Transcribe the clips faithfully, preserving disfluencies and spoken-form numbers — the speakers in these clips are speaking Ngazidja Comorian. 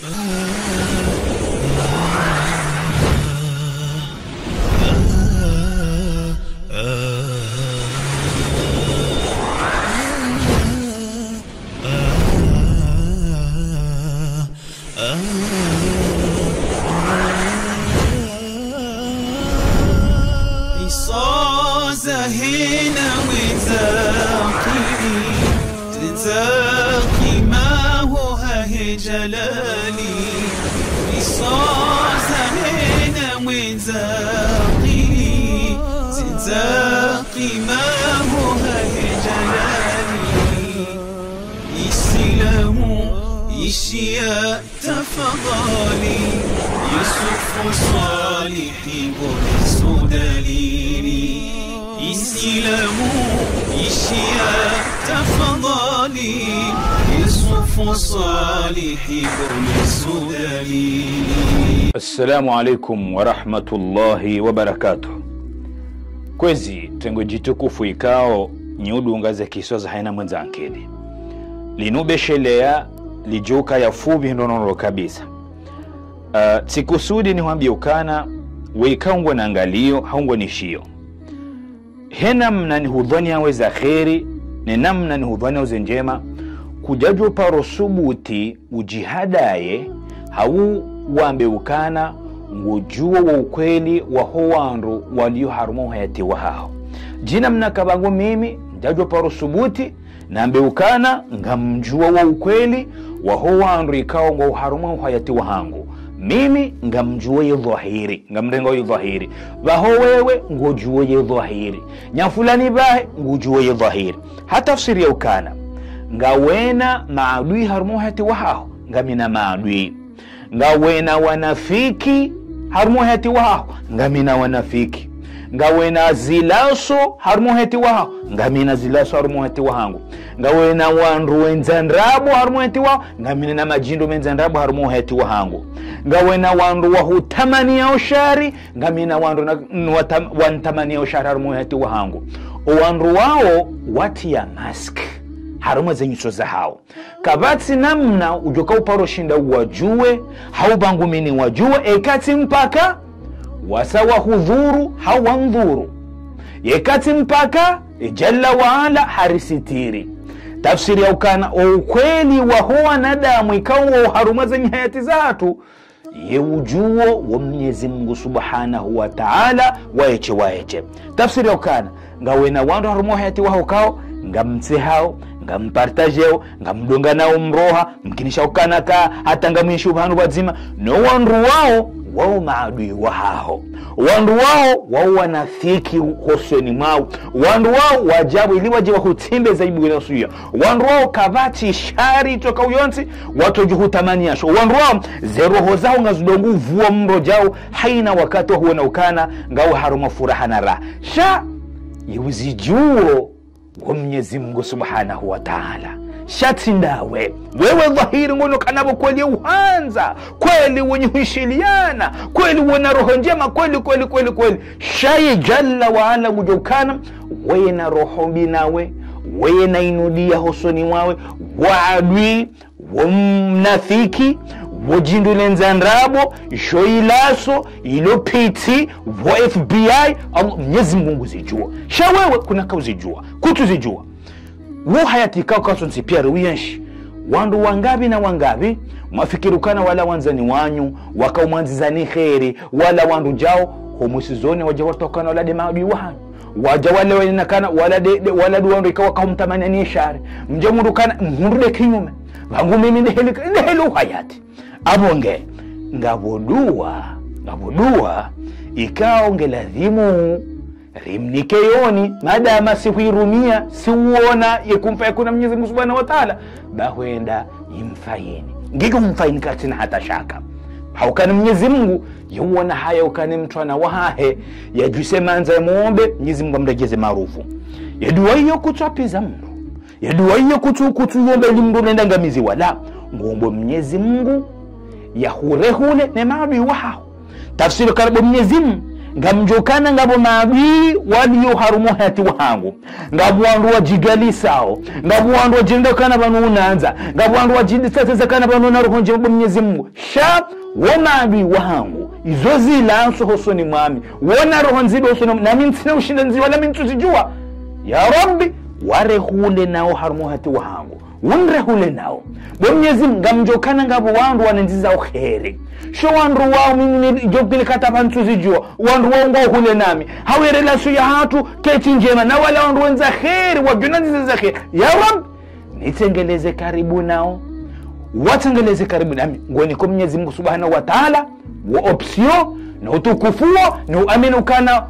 Isoza hena mwendza akili, zendza kima ho hahe Jalali. Isoza hena mwendza akili, zendza kima ho hahe Jalali. Isilamu, ishiya, tafadhali, Yusufu Swalihi Boni Sudalili. Isilamu, ishiya, tafadhali, Yusufu Swalihi Boni Sudalili. Assalamu alaikum wa rahmatullahi wa barakatuh. Kwezi, tengwe djitukufu ikao, nyi udunga ze kiswa za hena mwendza akili. Linu besheleya lidjuka ya fupvi ndrongoo kabisa. Ah, tsikusudi nihwambiye ukana, we ikao ngwena angaliyo, hau ngwenishiyo. He namna nihudhwaniyawo ze kheri, ne namna nihudhwaniyawo ze ndjema, kudjadjo paro subuti udjihadaye, hau wambe ukana, ngodjuwo wo ukweli waho wandru waliyo harumwa uhayati wahaho. Djina mna kabangu mimi, ndjadjo paro subuti, nambe ukana, ngamdjuwo wo ukweli waho wandru ikao ngwao harumwa uhayati wahangu. Mimi, ngamdjuwo ye dhwahiri, ngamrengo ye dhwahiri. Pvaho wewe, ngodjuwo ye dhwahiri. Nya fulani pvahe, ngudjuwo ye dhwahiri. Ha tafsiri ya ukana, ngawena maadui harumwa uhayati wahaho, ngamina maadui. Ngawena wanafiki harumwa uhayati wahaho, ngamina wanafiki. Ngawena zilaso harumwa uhayati wahaho, ngamina zilaso harumwa uhayati wahangu. Ngawena wandru wendza ndrabo harumwa uhayati wahaho, ngamina na madjindru mendza ndrabo harumwa uhayati wahangu. Ngawena wandru wahutamaniyao shari, ngamina wandru na, nwatam-, wantamaniyao shari harumwa uhayati wahangu. O wandru wawo watiya mask harumwa ze nyuso zahawo. Kapvatsi namna udjoka uparo shinda uwadjuwe, hau bangu mi niwadjuwe, eka tsi mpaka wasa wahudhuru, hau wandhuru. Eka tsi mpaka, e Jalla wa Ala harisitiri. Tafsiri ya ukana, o ukweli waho wanadamu ikao ngwao harumwa ze nyihayati zahatru, ye udjuwo wo Mnyezi Mungu Subhanahu wa Ta'ala, waeshe, waeshe. Tafsiri ya ukana, ngawena wandru harumwa uhayati wahaho ikao, ngamtsehao, ngampartajeo, ngamdunganao mroha, mkinisha ukana ka, hata ngamwinshi upvahanu pvwadzima, no wandru wawo, wawo maadui wahaho. Wandru wawo, wawo wanafiki hosoni mwawo. Wandru wawo, wadja pvo ili wadje wahutsimbe ze aibu wena usuya. Wandru wawo kapvatsi shari tsoka uyontsi, watsodjo hutamaniya sho. Wandru wawo, ze roho zawo ngazidungo upvuwa mro djawo, haina wakati wahuona ukana, ngawe harumwa furaha na raha. Sha, ye uzidjuwo wo Mnyezi Mungu Subhanahu wa Ta'ala. Sha tsi ndawe. Wewe dhwahiri ngono kana pvo kweli uhandza, kweli wenyi huishiliana, kweli wena roho ndjema, kweli, kweli, kweli, kweli. Sha ye Jalla wa Ala ngudjuwo ukana, wena roho mbi nawe, wena inudi ya hosoni mwawe, wo adui, wo mnafiki, wo djindru lendza ndrabo, djo ilaso, ilo piti, wo F B I, Allah, Mnyezi Mungu nguzidjuwa. Sha wewe, kuna ka uzidjuwa, kutsu zidjuwa. Wo uhayati ikao kasontsi piya riuyenshi. Wandru wangapvi na wangapvi, mwafikiri ukana wala wandzani wanyu, waka umwandzizani kheri, wala wandru djawo, ho mwisoni wadja wartokana wala nde maadui wahanyu. Wadja wale wenakana, wala nde, nde, wala nde wandru ikao waka umtamaniya ni shari. Mdje mhundru ukana, mhundru nde kinyume. Pvangu mimi nde heli, nde heli uhayati. Apvo nge, ngapvo dua, ngapvo dua, ikao nge lazimu rimnike yoni, madama si huirumia, si uona, ye kumfa yakuna Mnyezi Mungu Subhanahu wa Ta'ala, ba hwenda imfayini. Ngike umfayini katsina hata shaka. Haukana Mnyezi Mungu, ye uona haya ukana mtrwana wahahe, yadjuse mandza yamuombe, Mnyezi Mungu amredjeze marufu. Ye dua iyo kutsu apviza mndru. Ye dua iyo kutsu, kutsu yomba ili mndru nende angamiziwa. La, ngombo Mnyezi Mungu, yahurehule ne maadui wahaho. Tafsiri karibu Mnyezi Mungu, Ngamdjo kana ngapvo maadui waliyo harumwa uhayati wahangu. Ngapvo wandru wadjigalisao. Ngapvo wandru wadjenda kana pvanu unandza. Ngapvo wandru wadjidisateza kana pvanu na roho ndjema bo Mnyezi Mungu. Sha, wo maadui wahangu. Izo zilanswa hosoni mwami. Wona roho ndzidu hosoni mwami. Nami ntsina ushinda ndziwa, nami ntsuzidjuwa. Ya Rabbi, warehule nao harumwa uhayati wahangu. Unrehule nao. Bo Mnyezi Mungu, ngamdjo kana ngapvo wandru wanandzizao kheri. Sho wandru wao mimi ni djokile kata pvanu ntsuzidjuwa. Wandru wao ngwahule nami. Hawe relation yahatru, ketsi ndjema. Na wala wandru wendza kheri, wadjunandziza kheri. Ya Rabbi, nitsengeleze karibu nao. Watsengeleze karibu nami. Ngoniko Mnyezi Mungu Subhanahu wa Ta'ala, wo option, no utukufu wo, no uamini ukana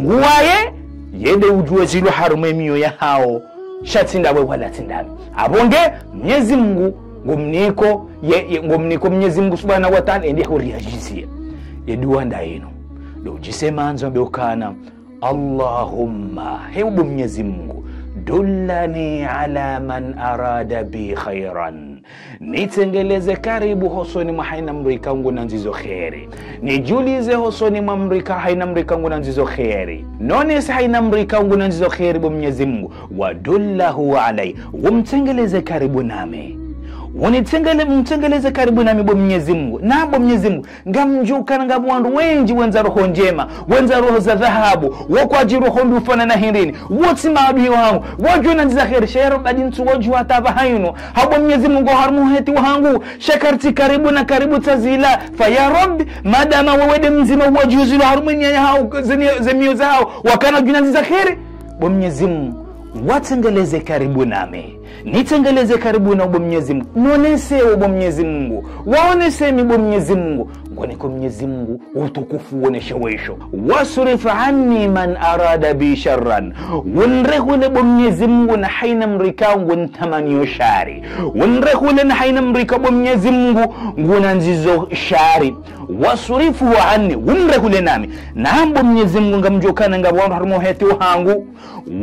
ngwaye, yende udjuwe zilo harumwa emiyo yahao. Sha tsi ndawe wala tsi ndami. Apvo nge, Mnyezi Mungu, ngomniko, ye, ye, ngomniko Mnyezi Mungu Subhanahu wa Ta'ala, yende huriadjisiye. Ye dua nda inu. Ndo udjise mandzo mbe ukana, Allahumma, he bo Mnyezi Mungu, dullani ala man arada bi khairan. Nitsengeleze karibu hosoni mwa haina mdru ikao ngunandzizo kheri. Nidjulize hosoni mwa mdru ika haina mdru ikao ngunandzizo kheri. Nonese haina mdru ikao ngunandzizo kheri bo Mnyezi Mungu. Wadullahu alai. Umtsengeleze karibu nami. Unitsengele-, mtsengeleze karibu nami bo Mnyezi Mungu. Na bo Mnyezi Mungu, ngamdjo kana ngapvo wandru wendji wendza roho ndjema, wendza roho za dhahabu, wo kwadji roho mbi ufanana hindrini, wo tsi maadui wahangu, wadjunandziza kheri, sha ya Rabbi ntsu wadjuwa hata pvahanu, ha bo Mnyezi Mungu harumwa uhayati wahangu, sha kartsi karibu na karibu tsa zila, fa ya Rabbi, madama wewe nde mdzima wadjuwa zilo harumwa eniya yahao, zeni-, zemiyo zahao, wakana wadjunandziza kheri, bo Mnyezi Mungu, watsengeleze karibu nami. Nitsengeleze karibu nao bo Mnyezi Mungu. Nonese wo bo Mnyezi Mungu. Waonese mi bo Mnyezi Mungu. Ngoniko Mnyezi Mungu, utukufu woneshe wesho. Wasrif anni man arada bi sharran. Unrehule bo Mnyezi Mungu na haina mdru ikao nguntamaniyo shari. Unrehule na haina mdru ikao bo Mnyezi Mungu ngunandzizo shari. Wasrifhu anni. Unrehule nami. Na bo Mnyezi Mungu ngamdjo kana ngapvo wandru harumwa uhayati wahangu.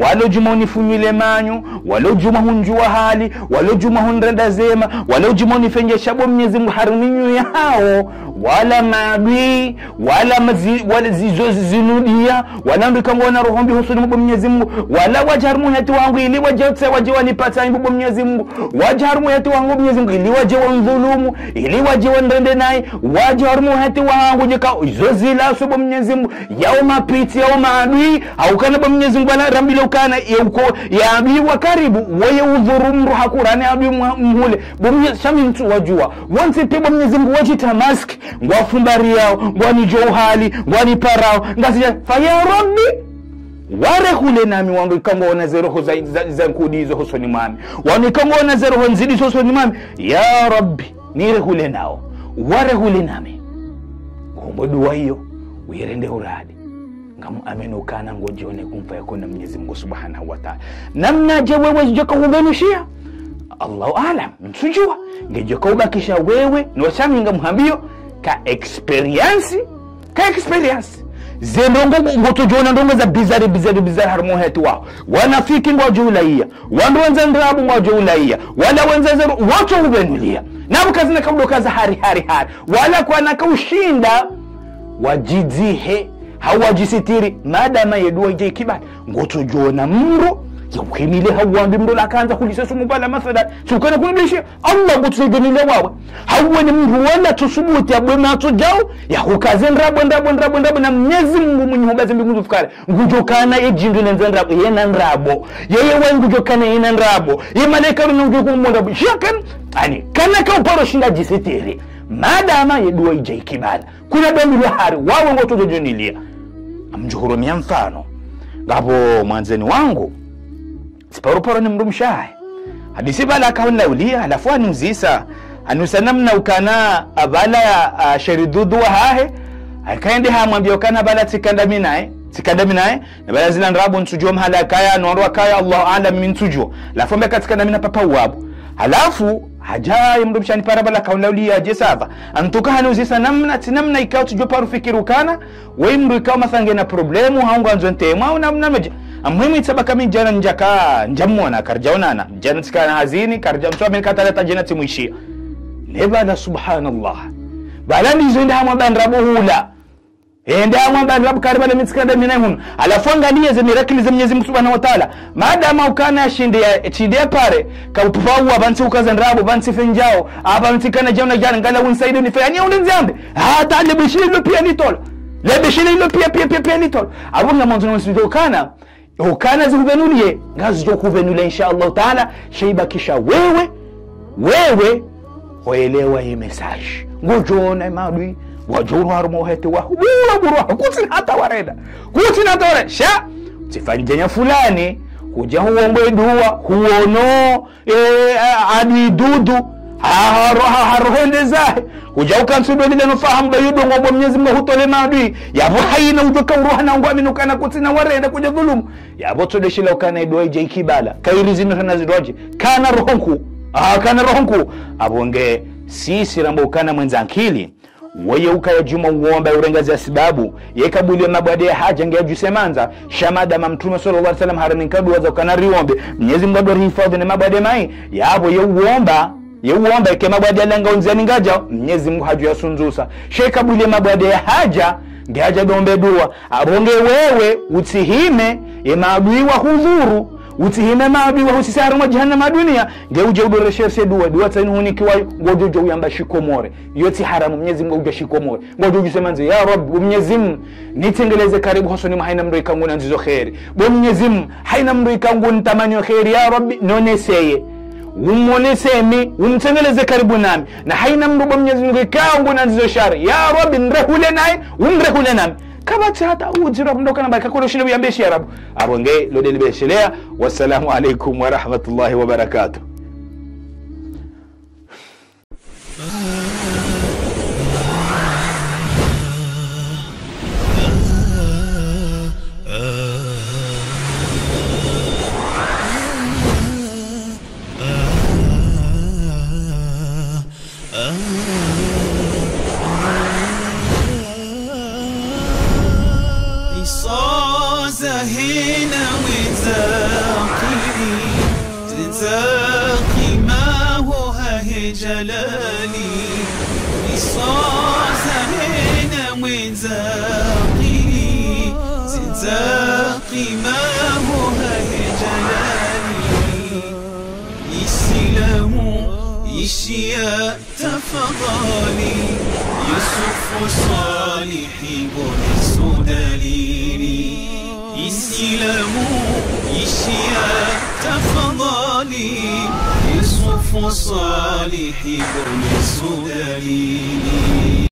Walo djuma unifunyile manyo, walo djuma hundjuwa hali, walo djuma hunrenda zema, walo djuma unifenjesha bo Mnyezi Mungu harumwa emiyo yahao, wala maadui, wala mazi-, wala zizo zinudia, wala mdru ikao ngwana roho mbi hosoni mwa bo Mnyezi Mungu, wala wadja harumwa uhayati wahangu ili wadje utse wadje wanipatsa aibu bo Mnyezi Mungu, wadja harumwa uhayati wahangu Mnyezi Mungu ili wadje wandhulumu, ili wadje wanrende nayi, wadja harumwa uhayati wahangu djeka, izo zilanswa bo Mnyezi Mungu, yao mapiti, yao maadui, hau kana bo Mnyezi Mungu bala rambilwa ukana, ye uko, ye adui wa karibu, weye udhuru mdru hakurane adui mwa-, mhule. Bo Mnyezi, sha mi ntsu wadjuwa. Wontsi te bo Mnyezi Mungu wadjita mask, ngwafumbariyao, ngwanidjuwa uhali, ngwaniparao, ngasi ya, fa ya Rabbi, warehule nami wandru ikao ngwaona ze roho za, za, za nkudi izo hosoni mwami. Wandru ikao ngwaona ze roho ndzidi hosoni mwami. Ya Rabbi, nirehule nao. Warehule nami. Ngombe dua iyo, uyirende uradi. Ngamuamini ukana ngodjo ne kumfa yakona Mnyezi Mungu Subhanahu wa Ta'ala. Namnadje wewe djoka ubenushia? Allahu aalam, ntsudjuwa. Ngedjoka ubakisha wewe, no sha mi ngamhambiyo, ka experience, ka experience. Ze ndrongo ngo-, ngotsodjo ona ndrongo za bizarre, bizarre, bizarre harumwa uhayati waho. Wanafiki ngwadjo ulaya. Wandru wendza ndrabo ngwadjo ulaya. Wala wendza zero, wontsi ubenulia. Na mkazi na kaudo kaza hari, hari, hari. Wala kwana kaushinda wadjidzihe, hau wadjisitiri, madama ye dua idja ikibali. Ngotsodjo ona mdru, ya uhimile hau wambi mdru la kandza kulise sumu bala mathalan. Sukana kunibishe, Allah ngotsuhimile wawe. Hau wene mdru wala tsusubuti ya bwe matso djau, ya hukaze ndrabo, ndrabo, ndrabo, ndrabo, na Mnyezi Mungu mwinyi hubaze mbingu zufukare. Ngudjo kana ye djindru lendza ndrabo, yena ndrabo. Yeye wa ngudjo kana yena ndrabo. Ye malaika runa ngudjo kumwona ndrabo. Shakan, ani, kana kauparo shinda djisitiri. Madama ye dua idja ikibala. Kuna dambi lwa hari, wawe ngotsodjo nilia. Ngamdjo hurumia mfano. Ngapvo mwandzani wangu, tsiparuparo ni mdrumshe wahe. Hadisi bala akahunilaulia, halafu aniuzisa. Aniuzisa namna ukana abala, ah, sheri dudu wahahe. Akaende hamwambia ukana bala tsikandami naye, tsikandami naye. Na bala zila ndrabo ntsudjuwa mahala akaya, no wandru wakaya, Allahu aalam, mimi ntsudjuwa. Halafu ambe katsikandami na papa wabu. Halafu, hadja ye mdrumshe anipara bala akahunilaulia, je, ça va. Antuka haniuzisa namna, tsi namna ikao tsudjuwa parufikiri ukana, we mdru ikao mathalan ngena problemu, hau ngwandzo ntemwa, hau namna madji. Amuhimu itsaba kami djana ndjaka, ndjamwona, karidjaonana. Djana tsikana hazini, karidja mswami katalata djana tsimwishia. Ne bala subhanallah. Bala ndizo inda hamwa ba ndrabo hula. Ende amwamba Rabu karibu na mitsikanda mina hunu. Halafu angaliye ze miracle za Mwenyezi Mungu Subhanahu wa Ta'ala. Madama ukana shindi ya, shindi ya pare, ka upvawa pvantsi ukaza ndrabo, pvantsi fenjao, apvantsi kana jana jana, ngala unisaido ni fe, yani ulinzi ambe. Hata le beshile ilo pia nitola. Le beshile ilo pia, pia, pia, pia nitola. Apvo nga mwandzo na mwandzo ukana, ukana zikuvenulie, ngazijo kuvenulia insha Allah Ta'ala, she ibakisha wewe, wewe, hoelewa ye message. Ngojona ye maadui, wajo uruha harumwa uhete wa, bula buruha, kutsina hata warenda. Kutsina hata warenda. Sha, utsifanye djanya fulani, kuja huombe dua, huono, eh, a-, adui dudu, ha, ha, ro-, ha, ha, rohende zahe. Kuja ukantsu dua lile no fahamu ba yudo ngombo Mwenyezi Mungu hutole maadui. Yapvo haina ujo ka uruha na ngwami nukana kutsina warenda kuja dhulumu. Yapvo tsodo shila ukana idua ije ikibala. Kairi zinu hana zidwaje. Kana roho nkuu. Ah, kana roho nkuu. Apvo nge sisi ramba ukana mwendza ankili. Weye ukaya juma uomba urenga za sibabu. Ye kabuli ye mabwade ya haja nge ajuse mandza. Sha madama Mtume sallallahu alaihi wasallam harumnika dua za ukana riombe. Mwenyezi Mungu ado rihifadhi ne mabwade mai. Yapvo ye uomba. Ye uomba ike mabwade yalanga unzia ningaja, Mwenyezi Mungu hajo yasunzusa. She kabuli ye mabwade ya haja, nge haja dombe dua. Apvo nge wewe, utsihime, ye maadui wa hudhuru, utsihime maadui wa husisa harumwa jahannama dunia, nge uje udo recherche dua, dua tsani hunikiwayo, ngojo ujo uyamba shikomore. Yo tsi haramu, Mwenyezi Mungu ujo shikomore. Ngojo ujo sema nze, ya Rabbi, Mwenyezi Mungu, nitsengeleze karibu hosoni mwa haina mndru ikangu na nzizo kheri. Bo Mwenyezi Mungu, haina mndru ikangu nitamanyo kheri, ya Rabbi, noneseye. Umonese mi, umtsengeleze karibu nami. Na haina mndru bo Mwenyezi Mungu ikangu na nzizo shari. Ya Rabbi, nrehule naye, umrehule nami. Kapvatsi hata ujira mndru kana baka kolo shino yambeshi ya Rabbi. Apvo nge lode libeshelea. Wassalamu alaikum wa rahmatullahi wa barakatuh. Isoza hena mwendza ankili, zindza kima ho hahe jalali. Isoza hena mwendza ankili, zindza kima ho hahe jalali. Isilamu, ishia, tafadhali, Yusufu Swalihi, bonisa udalili. Isilamu, ishia, tafadhali, Yusufu Swalihi, bonisa udalili.